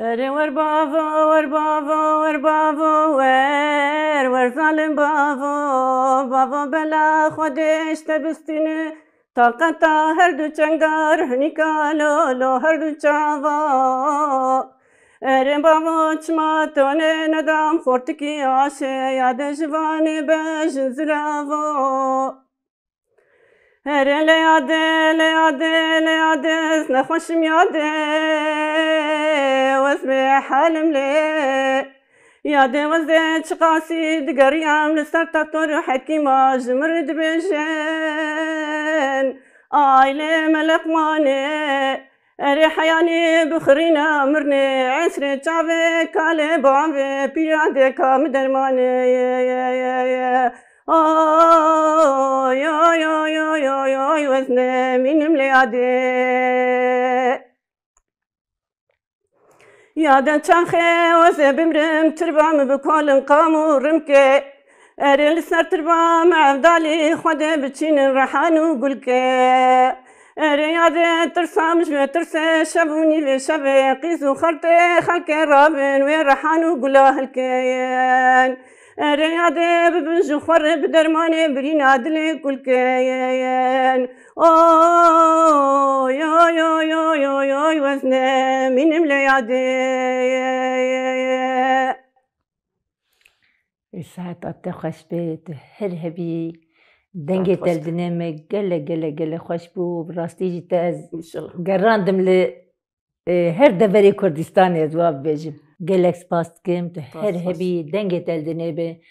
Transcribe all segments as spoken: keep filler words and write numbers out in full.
Erê wer bavo, wer bavo, wer bavo, wer, wer zalim bavo, bavo bela Xwedê ji te bistîne, taqeta her du çengar hinîka lo, lo her du çava. Erê bavo çima tone nedam xortikî aşê, ya de ji vanê bejin zilavo. Here lê yadê, lê yadê, lê yadê, ez nexweşim yadê, wez bê halim lê. Yadê wez dê çiqasî digeriyam li ser tektor û hekîma ji min re dibêjin, aylê meleqmanê. Erê heyanê bixirîna mirnê, esrê çavê kalê bavê, pîra dê ka min dermanê, ye, ye, ye, ye. Oy, oy, oy, oy, oy, oy, wezne mînim lê yadê. Yade çaxê wezê bimrim, tirba min bi kolin qam û rimkê. Erê li ser tirba me evdalî Xwedê biçînin rehan û gulkê. Erê yadê tirsa min ji wê tirsê şev û nîvê şevê qîz û xertê xelkê rabin wê rehan û gula hilkên. Erê yadê bibin ji xwe re bi dermanê birîna dilê kulkên. Oy, oy, oy, oy, oy, oy, wezne mînim lê yadê. Ê, saeta te xweş be, tu her hebî dengê Saet xweş be. Teldinê me gelek, gelek, gelek xweş bû. Bi rastî jî te ez İnşallah. Gerandim li, e, her deverê Kurdistanê, ez wa bibêjim. Gelek spas dikim, tu Spas, her spas. Hebî dengê teldinê be.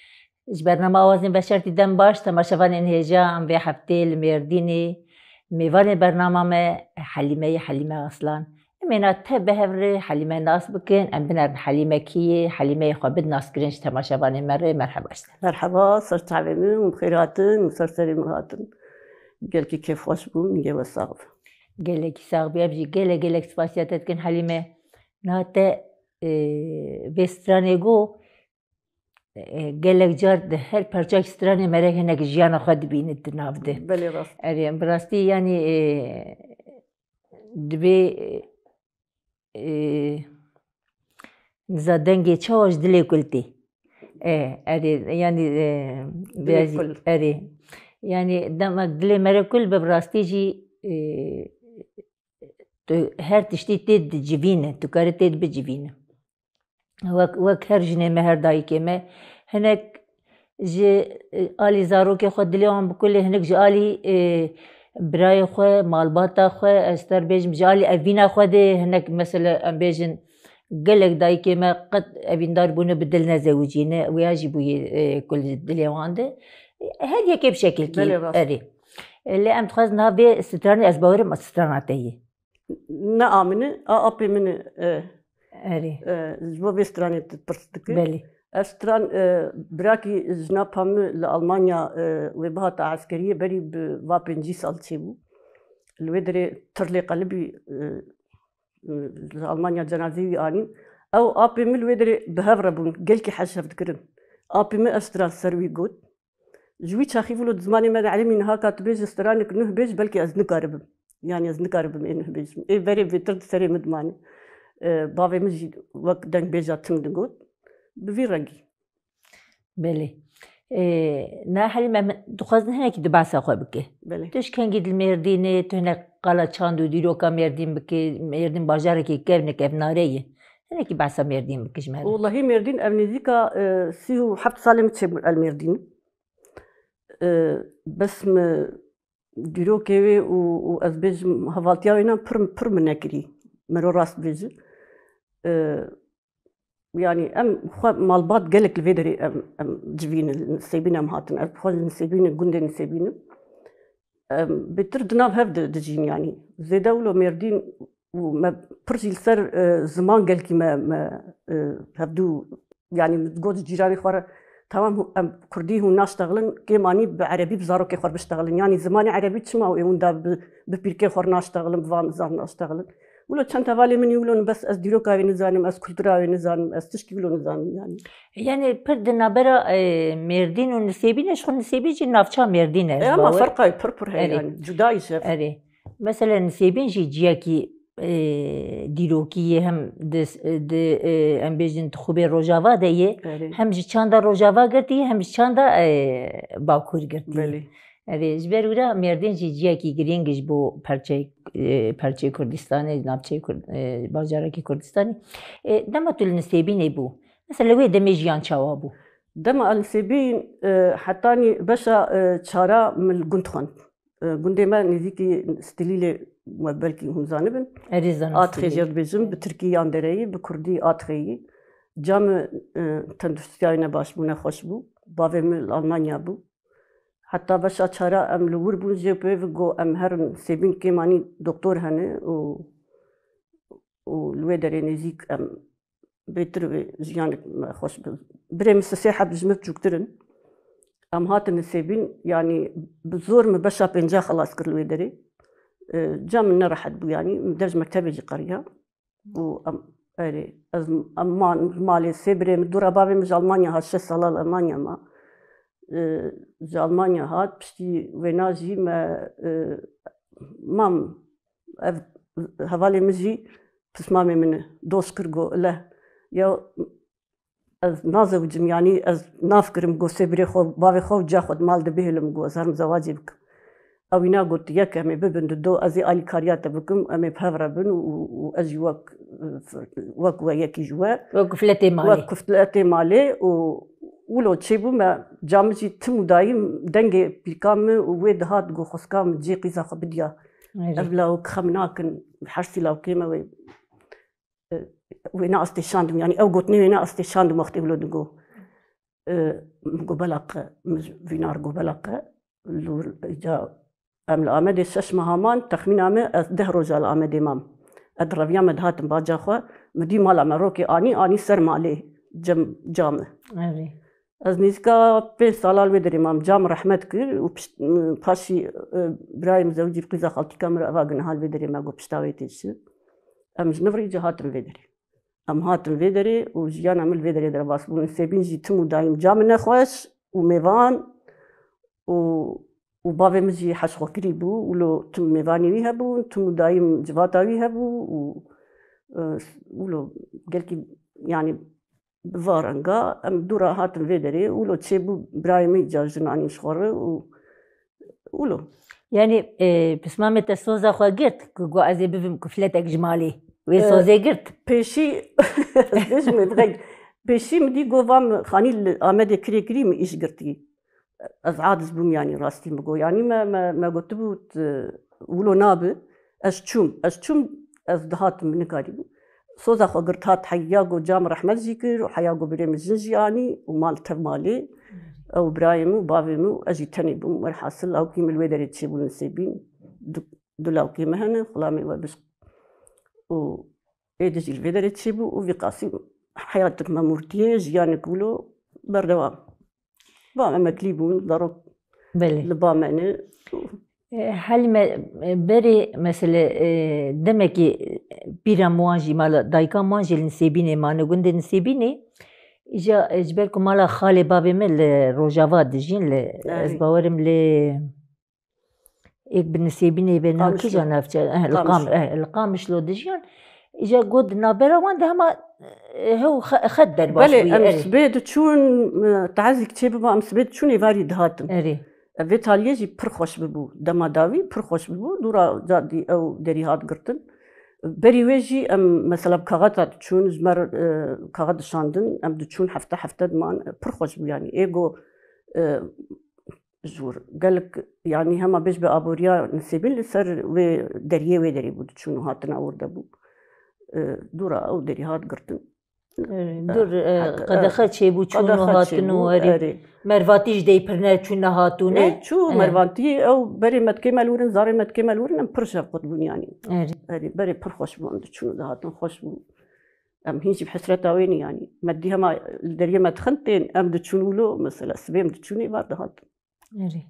Ji bernama Awazên Beşertî dem baş, temaşevanên hêja em vê heftê li Mêrdînê. Mêvanê bernama me Helîme ye, Helîme Aslan. Em ê na te bi hev re Helîme nas bikin, em binerin Helîme kî ye, Helîmeyê xwe bidin naskirin ji temaşevanê me re. Merheba ji te. Merheba, ser çavê min û bi xêr hatin û ser serê min hatin. Gelkî kêfxweş bûm, nigê we sax be. Gelekî sax bî, em jî gelek gelek spasiya te dikin Helîme. Na te, e, vê stranê got, e, gelek car di her parçeyek stranê me re hinek jiyana xwe dibînit di nav de. Belê rast. Erê, bi rastî, yanî, e, dibê, e, niza dengê çawa ji dilê kul tê. E, erê, yanî, e, Dilê biraz, kul. Erê. Yanî, demek dilê me re kul be, bi rastî jî, e, tu her tiştî tê dicivîne, tu karî tê bicivîne. Wek, wek her jinê me, her dayikê me, hinek ji, e, alî zarokê xwe dilê wan bi kulê, hinek ji alî, e, birayê xwe, malbata xwe, ez ter bêjim, ji alî evîna xwe de, hinek mesela em bêjin, gelek dayikê me qet evîndar bûne bi dil nezewicîne, wêya jî bûye, e, kul dilê wan de. Her yekê bi şekilkî Belê rast. Erê. E, lê em dixwazin niha vê stranê, ez bawerim strana te ye. Ne a min e, a apê min e, e, Erê. E, ji bo vê stranê tu pirs dikî. Belê. Ev stran, e, birakî jina pa min li Almanya, e, wê bihata eskeriyê berî bi va pêncî sal çêbû. Li wê derê tirlê qelibî, e, e, li Almanya cenazeyê wî anîn. Ew apê min li wê derê bi hev re bûn. Gelkî hez hev dikirin. Apê min ev stran ser wî got. Ji wî çaxî vilo di zimanê me de elimî niha ka tu bêjî stranek nuh bêj, belkî ez nikaribim. Yanî ez nikaribim ê nuh bêjim. Ê berê bêtir di serê min dimane. E, bavê min jî wek dengbêja tim digot. Bi vî rengî. Belê. E, na Helîme, min dixwazin hinekî tu behsa xwe bike. Belê. Tu ji kengî di Mêrdînê, tu hinek qala çand û dîroka Mêrdîn bike, Mêrdîn bajarekî kevnek evnare ye. Hinekî behsa Mêrdîn bike ji me re. Wellahî Mêrdîn ev nêzîka, e, sî û heft salê min çêbû el Mêrdîn. E, bes min dîrokê wê û, û ez bêjim hevaltiya wê nan pir, pir min nekirî. Min ro rast bêjim. E, yanî em xwe malbat gelek li vê derê em, em civînin, li Nisêbîn em hatin. Ez xwe li Nisêbîn, gundê Nisêbîn im. Em, bêtir di nav hev di, dijîn yanî. Zêde wilo Mêrdîn û me pir jî li ser, e, ziman gelkî me, me, e, hevdû, yanî min got ji cîranê xwe re, tamam hû-, em kurdî hûn naştexilin, kêm anî bi erebî bi zarokê xwe re biştexilin. Yanî zimanê erebî çima û ê hûn da bi, bi pîrkê xwe re naştexilin, bi van zan naştexilin. Wilo çend hevalê min î wilo bes ez dîroka wê nizanim, ez kultura wê nizanim, ez tişkî wilo nizanim yanî. Yanî pir di navbera, e, Mêrdîn û Nisêbîn e, ji xwe Nisêbîn jî navça Mêrdîn e, E, ez ama bawer. Ferqa ye pir pir heye Erê. Yanî. Cuda î şev. Erê. Mesela Nisêbîn jî ciyekî e, dîrokî ye, hem di, di, e, em bêjin di xwebê Rojava de ye, Erê. hem ji çanda Rojava girtî, hem ji çanda, e, Bakur girtî. Belê. Erê, ji ber wira Mêrdîn jî ciyekî girîng ji bo perçeyê, e, perçeyê Kurdistanê, navçeyê Kurd-, e, bajarekî Kurdistanê. E, dema tu li Nisêbînê bû, mesela wê demê jiyan çawa bû? Dema Nisêbîn, e, hetanî beşa, e, çara min li gund xwend. E, gundê me nêzîkî Stilîlê, we belkî hûn zanibin. Erê zanim Atxê Stilîlê. Jê dibêjin, bi tirkî yan dereyî, bi kurdî Atxê yî. Ca min, e, tenduristiya wî ne baş bû, ne xweş bû. Bavê min li Almanya bû. Heta beşa çara em li wir bûn, jê pê ve got, em herin Sêbîn kêmanî doktor hene û, û li wê derê nêzîk em bêtir wê jiyanek me xweş bi. Birê min sisê heb ji min biçûktir in. Em hatin Sêbîn, yanî bi zor min beşa pênca xelas kir li wê derê. E, ca min nerehet bû, yanî min dev ji mektebê jî qeriya. Û em, erê, ez, em man, malê sê birê min, dûra bavê min ji Almanya hat, şeş sala li Almanya ma. E, ji Almanya hat, piştî wêna jî me, e, mam, ev hevalê min jî pismamê min e, dost kir, got, le, ya ez nazewicim, yanî ez nafikirim, got, sê birê xwe, bavê xwe û ciya xwe di mal de bihêlim, got, ez herim zewacê bikim. Ew îna got, yek em ê bibin di do, ez ê alîkariya te bikim, em ê bi hev re bin û, û, û ez jî wek, wek we yekî ji we. Wek kufletê malê. Wek kufletê malê û wilo çêbû me, ca min jî tim û dayîm dengê pîrka min û wê dihat, got, xwezka min cê qîza xwe bidiya. Erê. Ev lawik xem nakin, hersî lawikê me wê. E, wêna ez têşandim, yanî ew gotinê wêna ez têşandim wextê wilo digot. E, min got, bela qe, min ji vîna re got, bela qe, li wir, îca em li Amedê şeş meha man, texmîna me ez deh roja li Amedê mam. Ez direviya me dihatim baca xwe, min dî mala me rokê anî, anî ser malê cem, ca me. Erê. Ez nêzîka pênc sala li wê derê mam, ca min rehmet kir û pişt, paşî, e, birayê min zewicî bi qîza xaltîka min re, eva giniha li vê derê me got, pişta wê tê çi. Em ji nivirî ca hatin vê derê. Em hatin vê derê û jiyana min li vê derê derbas bû. Sêbîn jî tim û dayîm ca min nexweş û mêvan û, û bavê min jî heşxwekirî bû, wilo tim mêvanê wî hebûn, tim û dayîm civata wî hebû û, e, wilo gelkî, yanî bi va renga em dû re hatin vê derê, wilo çêbû birayê min îca jin anî ji xwe re û wilo. Yanî, e, pismamê te soza xwe girt, ku got, ez ê bibim kufletek ji malê. Wê E, sozê girt. Pêşî, ez bêjim ê bixek, pêşî min dî got, va min xanî li Amedê kirê kirî, min îş girtî. Ez aciz bûm, yanî rastî min got. Yanî me, me, me gotibû, t-, wilo nabe. Ez çûm, ez çûm, ez dihatim, min nikarîbû. Soza xwe girt hat heya, got, ca min rehmet jî kir û heya, got, birê min jin jî anî û mal tev malê. Ew birayê min û bavê min û ez jî tenê bûm. Werhasil, lawkî min li wê derê çêbû li Nisêbîn. Du, du lawkê me hene, xulamê we bişk. Û êdî jî li vê derê çêbû û vî qasî heyatik memûrtiyê, jiyanek wilo berdewam. Ba emeklî bûn, zarok Belê. li ba me ne. E, Halîme, e, berê, mesele, e, demekî, e, pîra wan jî, mala dayika wan jî li Nisêbînê mane, gundê Nisêbînê. Îja, e, ji ber ku mala xalê bavê me li Rojava dijîn, li, Erê. ez bawerim li êk bi Nisêbînê be, na Qamişlo. kîja navçe, eh, li Qam-, Qamişlo. eh, li Qamişlo dijiyan. Îja got di navbera wan de hema, eh, hew xe-, xet derbas Belê, bûye, em erê. sibê diçûn, eh, tazîk çê biba, em sibê diçûn êvarî dihatin. Erê. Ev vê taliyê jî pir xweş bibû. Dema dawî pir xweş bibû. Dûra cadî ew derî hat girtin. Berî wê jî em mesela bi kaxeta diçûn, ji me re, eh, kaxet dişandin, em diçûn hefte hefte diman, eh, pir xweş bû yanî. Ê go, eh, ji wir. Gelek, yanî hema bêj bi aboriya Nisêbîn li ser wê deriyê wê derê bû, diçûn û hatina wir de bû. E, dûra ew derî hat girtin. E, dur, e, Heta, qedexe e, çêbû, çûn û qedexe hatin û çêbû, erê. erê. Mervatî ji dey pir ne çûn nehatûne. E, çû E. Mervatî ew berê metkê me li wir in, zarê metkê me li wir in, em pir şefqet bûn yanî. Erê. Erê, berê pir xweş bû, em diçûn û dihatin, xweş bû. Em hîn jî bi hesreta wê ne yanî. Me dî hema li deriyê me dixin tên, em diçûn wilo, mesela sibê em diçûn êvar dihatin. Erê.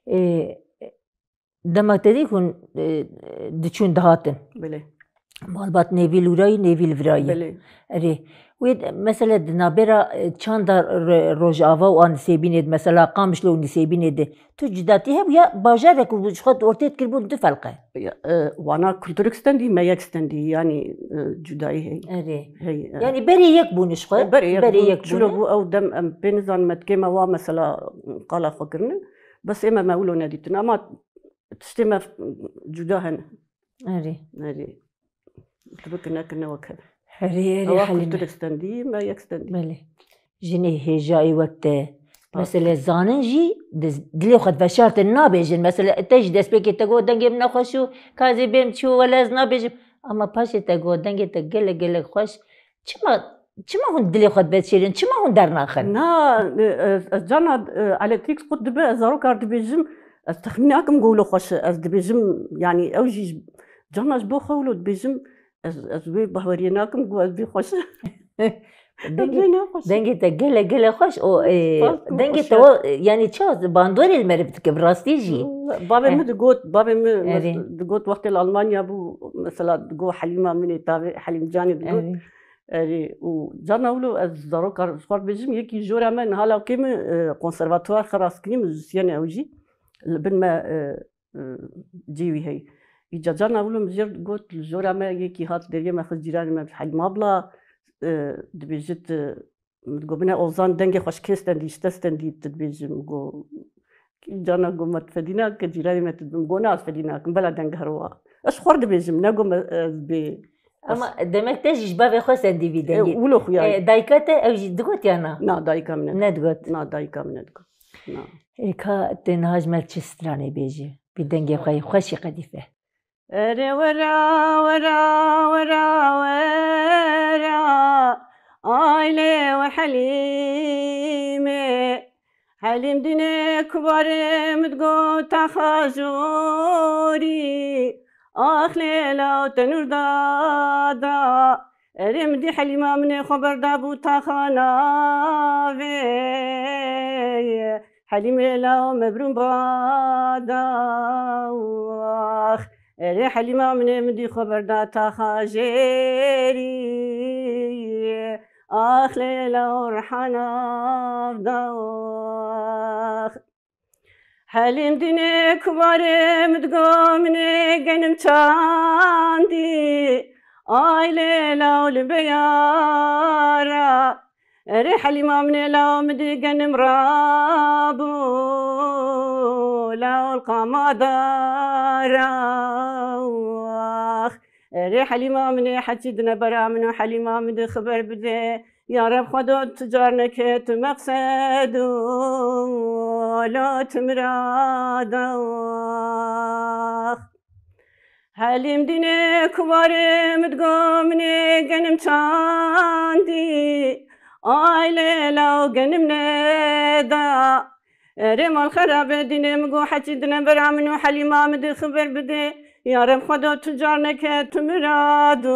E. Ê, dema te dî hûn, e, diçûn dihatin. Belê. Malbat nêvî li wira yî, nêvî li vira yî. Belê. Erê. Wê de, mesela di nabêra, e, çanda ro-, Rojava û a Nisêbînê de, mesela Qamişlo û Nisêbînê de, tu cudatî hebû ya bajarek û ji xwe ortê dikiribûn du felqe? Ya, e, wana kulturek stendî, me yek stendî, yanî, e, cudayî hey. Erê. Hey, e. Yanî berê yek bûn ji xwe? E, berê yek Berê bûn. yek Çilo bûn. bû ew dem em pê nizanin me dikê me wa mesela qala xwe kirine. Bes ê me me wilo nedîtin. Ama tiştê me cuda hene. Erê. Erê. Tu bikir nekir ne wek hev. Erê, erê, Ewa Helîme. kulturek stendî, me yek stendî. Belê. Jinê hêjayî wek te. Bak. Mesele zanin jî di dilê xwe diveşartin nabêjin. Mesele te jî destpêkê te got dengê min nexweş û ka ez ê bêm çi û wele ez nabêjim. Ama paşê te got dengê te gelek gelek xweş. Çima, çima hûn dilê xwe diveşêrin? Çima hûn dernaxin? Na, e, ez, ez carna, e, elektrîk qut dibe, ez zarokar dibêjim, ez texmîn nakim ku wilo xweş e. Ez dibêjim, yanî ew jî carna ji bo xwe wilo dibêjim, ez, ez wê baweriyê nakim ku ez bê xweş e. Dengê, Ez bê ne xweş e. dengê te gele gele xweş o, e, Spas, tu dengê xweş te e. o, e, yanî çawa bandorê li meriv dike, bi rastî jî. Bavê Eh. min digot, bavê min Erê. digot wextê li Almanya bû, mesela digot Helîma min ê tavê, Helîm Canê digot. Erê. Erê, û carna wilo ez zarokar xwe bêjim, yekî jora me niha lawkê min, e, konservatuar xeras kirî, muzîsyen e ew jî. Li bin me, e, e, cî wî heye. Îca carna wilo min jê got, li jora me yekî hat deriyê me xist cîranê me Helîm abla, e, dibêjit, e, min digot, bine Ozan dengê xweş kê stendî, ji te stendî, tu dibêjî, min got, carna got me tu fedî nake, cîranê me tu dibê, min got, na ez fedî nakim, bela deng her wa. Ez xwe dibêjim, ne got me ez bê. Ama demek te jî ji bavê xwe stendî vî E, dengê. wilo xuya. E, dayika te ew jî digot ya na? Na, dayika min ne. Nedigot. Na, dayika min nedigot. Na. E, ka tu niha ji me çi stranê bêjî? Vî dengê xwe yê xweşî qedîfe. Erê wera, wera, wera, wera, aylê we Helîmê. Helîm dînê kubarê min digot taxa jorî, ax lêla û tenûr dada. Erê min dî Helîma min ê xwe berda bû taxa navê. Helîm lêla û mebrûn bada, ax. Erê Helîma min ê min dî xwe berda taxa jêrî. Ax lêla û riha nav da, ax. Helîm dînê kubarê min digo min ê genim çandî. Ay lêla û li beyara. Erê Helîma min ê law min dî genim rabû. Law li qama dara. Ax. Erê Helîma min ê heçî dine bera min û Helîma min dî xiber bide. Ya Reb Xwedo tu car neke tu meqsed û lo tu mirada. Ax. Helîm dînê kuvarê min digo min ê genim çandî. Ay lêla û genim neda. Erê mal xerabe dînê min go heçî dine bera min û Helîma min dî xiber bide. Ya Reb Xwedo tu car neke tu mirad û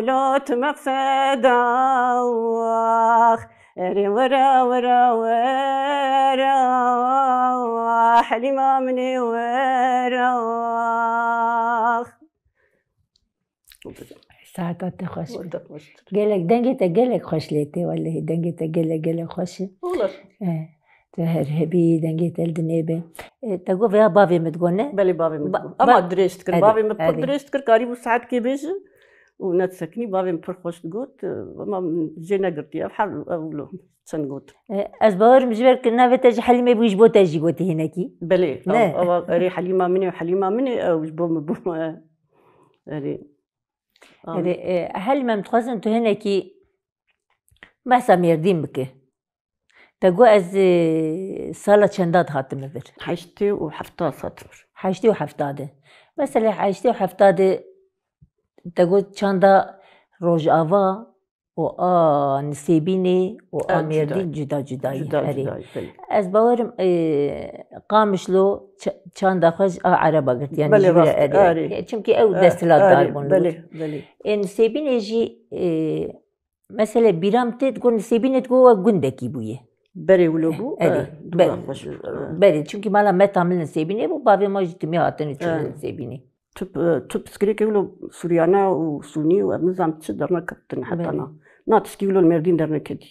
lo tu meqseda. Ax. Erê wera, wera, wera, Helîma min ê wera. Ax. Saeta te xweş be. Te xweştir. Gelek, dengê te gelek xweş lê tê, welehî dengê te gelek, gelek xweş e. Wala. Eh, tu her hebî dengê te li dinê be. Eh, te got veya bavê min digot ne? Belê, bavê min Ba-, digot. Ama ba-, dirêj dikir. Erê, Bavê min pir erê. dirêj dikir, karîbû saetkê bêje û nedisekinî. Bavê min pir xweş digot, ama min jê negirtiye. Ev her, ev lo çend got. Eh, ez bawerim ji ber ku navê te ji Helîmê bû, ji bo te jî gotî hinekî. Belê, Ne? ew, ew, erê Helîma min ê, Helîma min ê, ew ji bo min bû. Erê. Amin. Erê, e, Helîme, em dixwazin tu hinekî behsa Mêrdîn bike. Te got ez, e, sala çenda dihatime vir? Heştê û hefta dihatime vir. Heştê û hefta de. Mesela heştê û hefta de te got çanda Rojava û a Nisêbînê û a Ev cuda. Mêrdîn cuda cuda ye. Cuda Erê. cuda ye, belê. Ez bawerim, e, Qamişlo ç-, çanda xwe ji a Ereba girt, yani Belê, ji vira rast e, Erê. erê. Çimkî ew E, desthilatdar erê, bûn li belê, wir. belê. Ê Nisêbînê jî, e, mesele bîra min tê, digot Nisêbînê digot we gundekî bûye. Berê wilo bû, Erê, e, berê. duwa xweş bû. E. Berê, çimkî mala me tamil Nisêbînê bû, bavê ma jî timî hatin û çûn E. Nisêbînê. Tu, tu piskirêkê wilo Suryane û Sûnî û ez nizam çi dernekeftin heta Belê. na. Na tişkî wilo li Mêrdîn derneketî.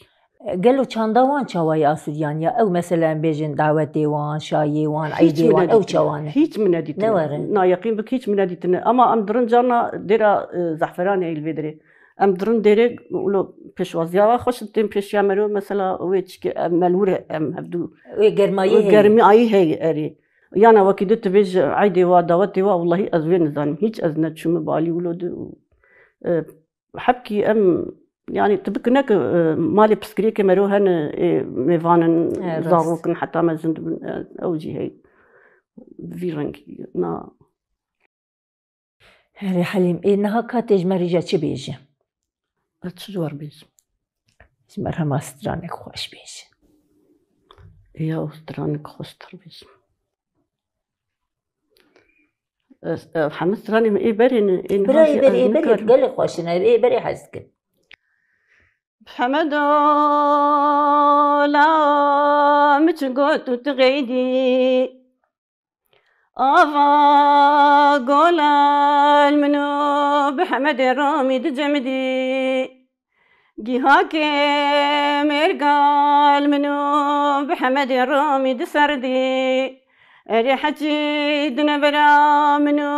Gelo çanda wan çawa ye a Suryan ya? Ew mesela em bêjin dawetê wan, şayê wan, Hîç eydê min wan, ew nedîtine. çawa ne? Hîç min nedîtine. Ne were? Na yeqîn bik hîç min nedîtine. Ama em dirin carna dêra, e, Zehferanê ye li vê derê. Em dirin dêrê wilo pêşwaziya xweş tên pêşiya mero mesela wê çikê em melûr e em hevdû. Wê germayî Wê heye. germayî heye erê. Yana wekî di tu bêj eydê wa, dawetê wa, wellahî ez wê nizanim. Hîç ez neçûme balî wilo di û, e, hebkî em, yani tu bik ne ki, e, malê piskirêkê mero hene, ê mêvan in, He, rast. zarok in, heta mezin dibin, e, ew jî hey. Vî rengî, na. Herê Helîm, ê niha ka tê ji me rêja çi bêje? Ez çi ji wan bêjim? Ji me re hema stranek xweş bêje. Ya, stranek xweştir bêjim. Ez, e, hemî stranê min ê berê ne, ê niha Bira jî ê berê, ez ê berê nikarim. gelek xweş in, ê berê hez dikin. Hemedo la min çi got û tu qeydî. Ava golal min û bi Hemedê Romî dicemidî. Gîhakê mêrgal min û bi Hemedê Romî diserdî. Erê hecî dine bera min û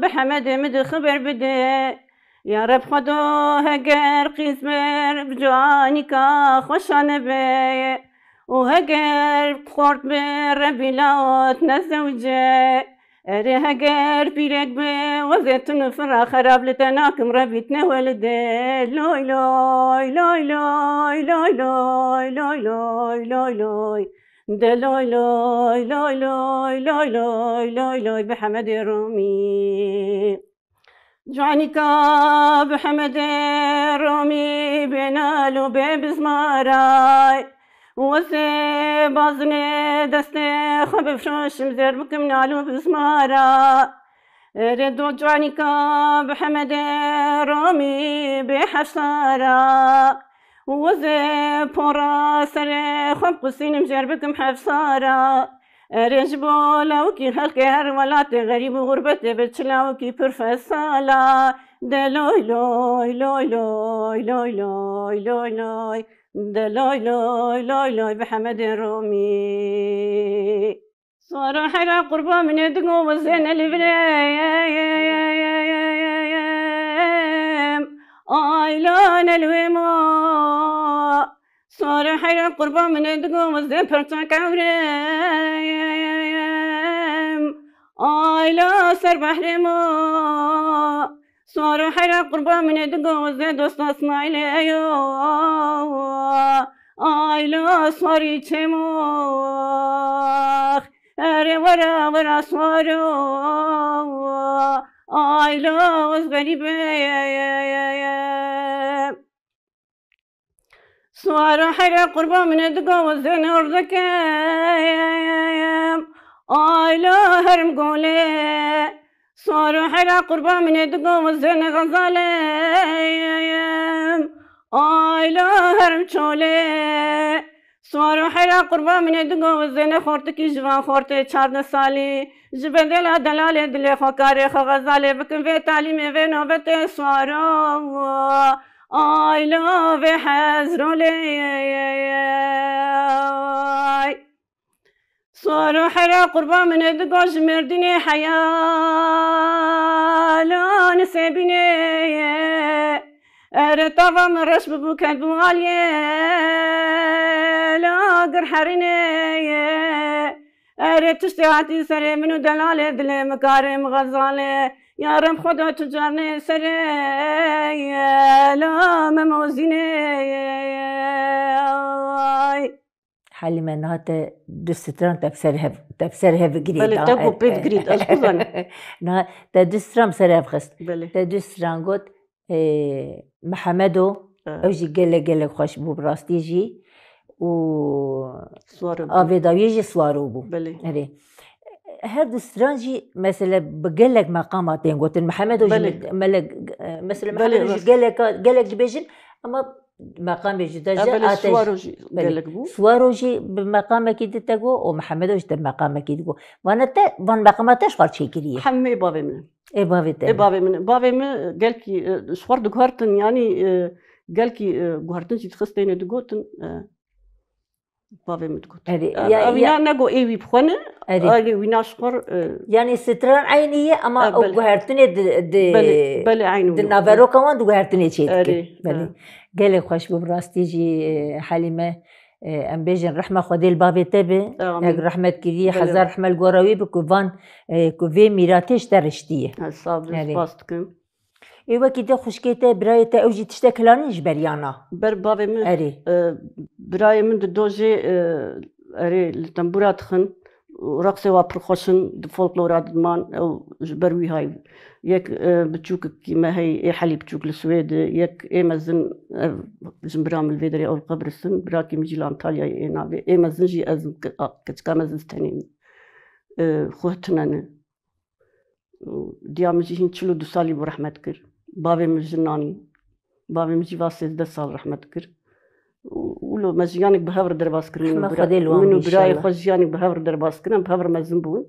bi Hemedê min di xiber bide. Ya Reb Xwedo heger qîzmer bi ciwanîka xweşa nebe û heger xort be Rebî lawt nezewce. Erê heger pîrek be wezê tun û fira xerab li te nakim Rebî tine welide. Loy loy, loy loy, loy loy, loy loy, loy loy. De loy loy, loy loy, loy loy, loy loy, bi Hemedê Romî. Ciwanîka bi Hemedê Romî bê nal û bê bizmaray. Wezê bazinê destê xwe bifroşim zêr bikim nal û bizmara. Erê do ciwanîka bi Hemedê Romî bê hefsara. Wezê pora serê xwe biqusînim jêr bikim hefsara. Erê ji bo lawikî xelkê her welatê xerîb û xurbetê be çi lawikî pir fesala. De loy loy, loy loy, loy loy, loy loy. De loy loy, loy loy, bi Hemedê Romî. Sora hera qurba min ê digo wezê ne li vir em. Ayla ne li wê ma. Sora hera qurba min ê digo wezê perça kewrem. Ayla ser behrê ma. Sora hera qurba min ê digo wezê dosta Smaîlê yo. Ayla sorî çemo. Erê were, were swaro, ayla ez xerîbê. Swaro here qurba min digo zên ordekem, ayla herm gole. Swaro here qurba min digo zên xezalem, ayla herm çole. Swaro hera qurba min ê digo zêne xortikî ji van xortê çardeh salî. Ji bedela delalê dilê xwe karê xwe xezalê bikin vê talîmê vê nobetê swaro. Ayla vê hezrolê. Swaro hera qurba min ê digo ji Mêrdînê heya la Nisêbînê ye. Ere tava min reş bibû ket bû aliyê la gir herînê ye. Ere tiştê hatî serê min û delalê dilê min karê min xezalê. Ya Reb Xweda tu carnê serê ye la Memozînê ye. Ay. Helîme, niha te du stran te bi ser hev, te bi ser hev girî Belê, da. te ku pê digirî, ez ku zanim. Niha te du stran bi ser hev xist. Belê. Te du stran got, e, Mihemedo, Ha. ew jî gelek, gelek xweş bû bi rastî jî. Û Swaro bû. Avê dawiyê jî Swaro bû. Belê. Erê. Her du stran jî, mesele, bi gelek meqama tên gotin. Mihemedo jî Belê. mi-, melek, e, mesele, Belê, Mihemedo jî rast. geleka, gelek dibêjin, ama meqamê cuda Ya ji belê, ateş. Swaro jî Belê. gelek bû. Swaro jî bi meqamekî di te got û Mihemedo jî te bi meqamekî di got. Vana te, van meqama te ji xwe çêkiriye. Hemê bavê min in. Ê bavê te. Ê bavê min. Bavê min gelkî, e, ji xwe diguhertin, yanî, e, gelkî, e, guhertin jî dixist têne digotin, e, bavê min digot. Erê, E, ya, ew ya. Îna nego ê wî bixwene, Erê. Erê wîna ji xwe, e, Yanî stran eynî ye ama E, ew belê. Guhertinê di, di, Belê, belê, eynî di wî. Naveroka wan di guhertinê çê dike. Erê, Belê. e. Gelek xweş bû bi rastî jî, e, Helîme. E, em bêjin rehma Xwedê li bavê te be. Amîn. Ek rehmet kiriye, Belê. Hezar rehme li gora wî bi ku van, e, ku vê mîratê ji te riştiye. E, sağ ol, Erê. Spas dikim. Ê wekî te xwişkê te, birayê te ew jî tiştek hilanîn ji ber yana? Ber bavê min, Erê. E, birayê min di dojê, e, erê li tembûra dixin û reqsê wa pir xweş in, di folklora diman, ew ji ber wî hay. Yek, e, biçûkekî me hey, ê Helî biçûk li Swêd, yek ê mezin, ev, ji bira min li vê derê ew li qebristin, birakî min jî li Antalyayê ê navê. Ê mezin jî ez ke-, a, keçika mezin tenê min. E, xwe tune ne. Diya min jî hîn çil û du salî bû rehmet kir. Bavê min jin nanî. Bavê min jî va sêzdeh sal rehmet kir. Û, wilo me jiyanek bi hev re derbas kir. Min û Rehme bira-, Xwedê li wan min û bî birayê inşallah. Xwe jiyanek bi hev re derbas kir. Em bi hev re mezin bûn.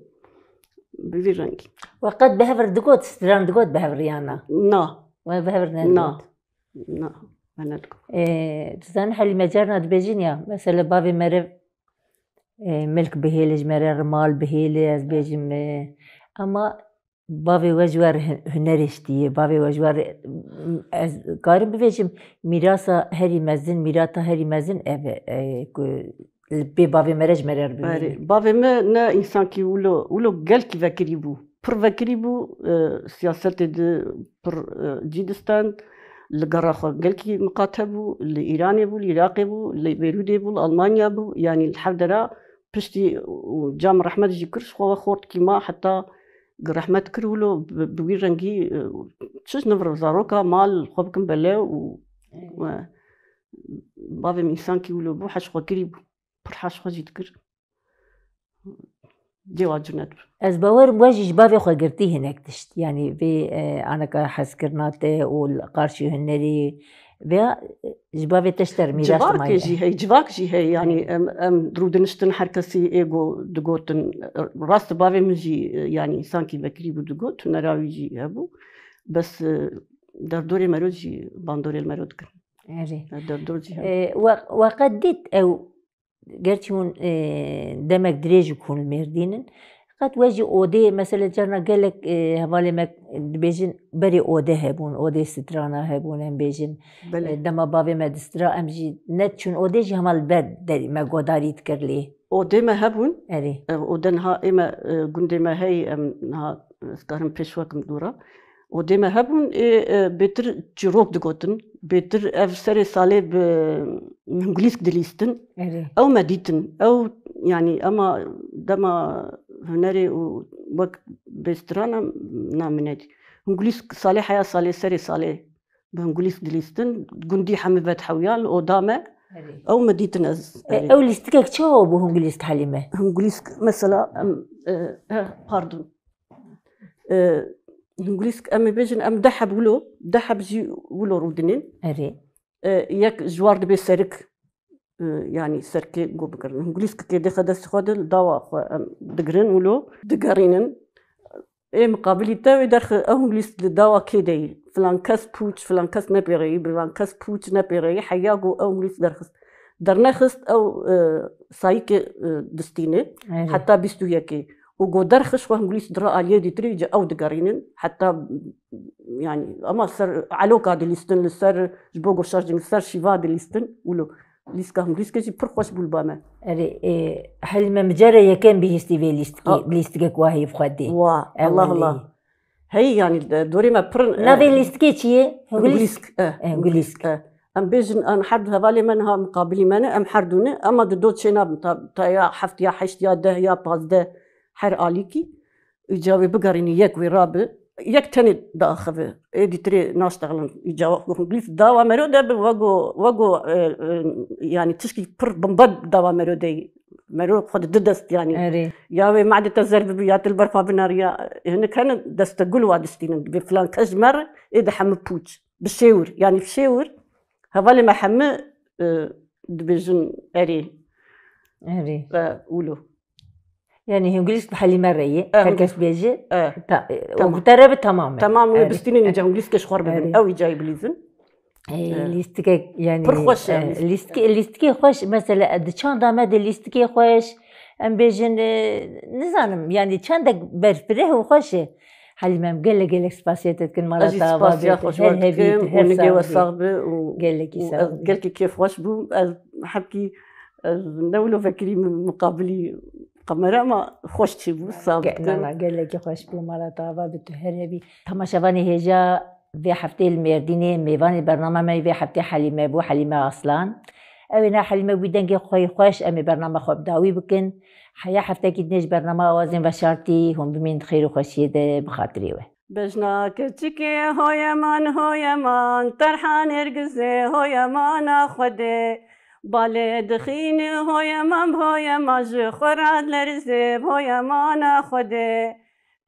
Bi vî rengî. We qet bi hev re digot, stran digot bi hev re ya na? Na. We bi hev re Na. nedigot? Na. Me nedigot. Ê, tu zanî Helîme carna dibêjin ya, mesela bavê meriv, ê, milk bihêle ji me re, rimal bihêle, ez bêjim, ê, ama bavê we ji we re hin-, hunerê ştiyê, bavê we ji we re, ez karim bivêjim, mîrasa herî mezin, mîrata herî mezin ev e, e, ku li pê bavê me re ji me re re bimîne. Erê, bavê me ne însankî wilo, wilo gelkî vekirî bû. Pir vekirî bû, e, siyasetê de pir, e, cî distend, li gera xwe gelkî miqate bû, li Îranê bû, li Iraqê bû, li Bêrûdê bû, li Almanya bû, yanî li hev dera piştî û cam rehmet jî kir, ji xwe we xortkî ma heta Rehmet kir wilo bi, bi wî rengî, e, çi ji nivir zaroka mal xwe bikin bele û, Ê. e, bavê min însankî wilo bû, heş xwe kirî bû. Pir heş xwe jî dikir. Dêwa cunet bi. Ez bawerim we jî ji bavê xwe girtî hinek tişt. Yanî vê, e, aneka hezkirina te û li qarşî hunerî veya ji bavê te ji te re mîras Civakê dimayî. jî hey, civak jî hey. Yanî em, em rûdiniştin her kesî ê go digotin. Rast bavê min jî, yanî însankî vekirî bû digot, hunera wî jî hebû. Bes, e, derdorê mero jî bandorê li mero dikin. Erê. E, derdor jî hebû. E, we, we qet dît ew, gerçî hûn, e, demek dirêj û ku hûn li Mêrdîn in, Qet we jî odê, mesela carna gelek, e, hevalê me dibêjin berê ode hebûn, odê strana hebûn, em bêjin. Belê. E, dema bavê me distira, em jî nediçûn odê jî hema li ber derî me godarî dikir lê. Odê me hebûn. Erê. Ev ode niha ê me, e, gundê me heyî, em niha, ez karim pêş wekim dûra. Odê me hebûn, ê, e, bêtir çîrok digotin. Bêtir ev serê salê bi hingulîsk dilîstin. Erê. Ew me dîtin. Ew, yanî, ema dema hunerê û wek bêstrana na min nedî. Hingulîsk salê heya salê, serê salê bi hingulîsk dilîstin. Gundî hemî vedhewiyan li oda me. Erê. Ew me dîtin ez. E, Erê. Ew lîstikek çawa bû hingulîsk Helîme? Hingulîsk, mesela, em, e, eh, pardon. E, hingulîsk em ê bêjin, em deh heb wilo, deh heb jî wilo rûdinên. Erê. E, yek ji war dibe serik, e, yanî serkê go bikirin. Hingulîskekê dixe destê xwe de li dawa xwe em digirin wilo, digerînin. Ê miqabilî te wê derxi ew hingulîsk li dawa kê de yî? Filan kes pûç, filan kes nepêreyî, filan kes pûç nepêreyî, heya go ew hingulîsk derxist. Dernexist ew, e, sayîkê, e, distîne, Erê. Heta bîst û yekê. Û go derxist xwe hingulîsk dira aliyê dîtirî, îca ew digerînin. Heta, yanî, ema ser eloka dilîstin, li ser, ji bo goşarcîn, li ser şîva dilîstin. Wilo lîska hingulîskê jî pir xweş bû li ba me. Erê, e, Helîme, min cara yekem bihîstî vê lîstikê, A- lîstikek wahî bi xwe dê. Wa, Ew Allah wendê. Allah. Hey, yanî, de, dorê me pir in, Navê e, lîstikê çi ye? Hingulîsk? Hingulîsk, e, E, hingulîsk. Hingulîsk, e. Em bêjin, em her du hevalê me niha miqabilî me ne, em her du ne, ema di do çê nabin, ta, ta ya heft, ya heşt, ya deh, ya pazdeh, her alîkî. Îca wê bigerînî yek wê rabi, yek tenê diaxive. Ê dîtirê naştexilin. Îca wek hingulîsk dawa mero de bi, wego, wego, e, e, yanî tişkî pir bimbe dawa mero de yî. Mero xwe di du dest, yanî. Erê. Ya wê madê te zer bibi, ya tu li ber xwe binarî, ya hinek hene deste gul wa distînin. Dibê filan kes ji me re, ê di hemû pûç. Bi şêwir, yanî bi şêwir. Hevalê me hemû, e, dibêjin erê. Erê. E, wilo. Yani hûn gilîsk bi Helîme re yê. Eh, Her kes bêje. Eh, Ta- e, Tamam. Te re bi tamam e. Tamam, wê Evet. bistînê nîca hûn gilîskê ji xwe re bibin. Evet. Ew î cayê bilîzin. E, Eh. Lîstikek yani. Pir xweş e, e, lîstik. lîstikê, lîstikê xweş. Mesela di çanda me de lîstikê xweş. Em bêjin, e, nizanim yani çandek berfireh û xweş e. Helîme, em gelek gelek spasiya te dikin, mala Ez jî te ava spasiya bê, tu xwe ji her we hebî, dikim tu û her nigê we sax bî. sax bi û Gelekî û sax ez bî. gelekî kêfxweş bûm. Ez hebkî ez ne wilo vekirî min miqabilî kamera ama xweş çêbû, sax Ge- dikim. na, na, gelekî xweş bû, mala te ava bî, tu her hebî. Temaşevanê hêja vê heftê li Mêrdînê, mêvanê bernama me yê vê heftê Helîme bû, Helîme Aslan. Ew ê ne Helîme wî dengê xwe yê xweş, em ê bernama xwe bi dawî bikin. Heya heftekî dinê ji bernama Awazên Veşartî, hûn bimînin di xêr û xweşiyê de bi xatirê we. Bejna keçikê hoye man, hoye man, terha nêrgizê hoye mana Xwedê. Balê dixînî hoye man, hoye man, ji xwe re dilerizê hoye mana Xwedê.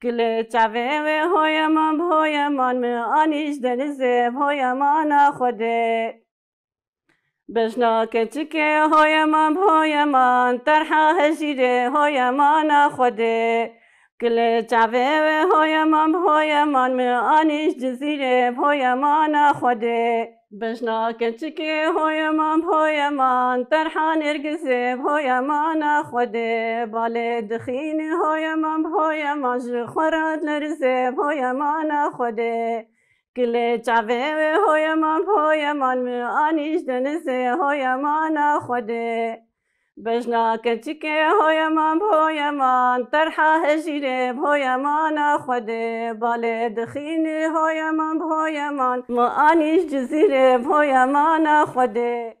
Kilê çavê wê hoye man, hoye man, min anî ji denizê hoye mana Xwedê. Bejna keçikê hoye man, hoye man, terha hejîrê hoye mana Xwedê. Kilê çavê wê hoye man, hoye man, min anî ji Cizîrê hoye mana Xwedê. Bejna keçikê hoye man, hoye man, terha nêrgizê hoye mana Xwedê. Balê dixînî hoye man, hoye man, ji xwe re dilerizê hoye mana Xwedê. Kilê çavê wê hoye man, hoye man, min anî ji denizê hoye mana Xwedê. Bejna keçikê hoye man, hoye man, terha hejîrê hoye mana Xwedê. Balê dixînî hoye man, hoye man, min anî ji Cizîrê hoye mana Xwedê.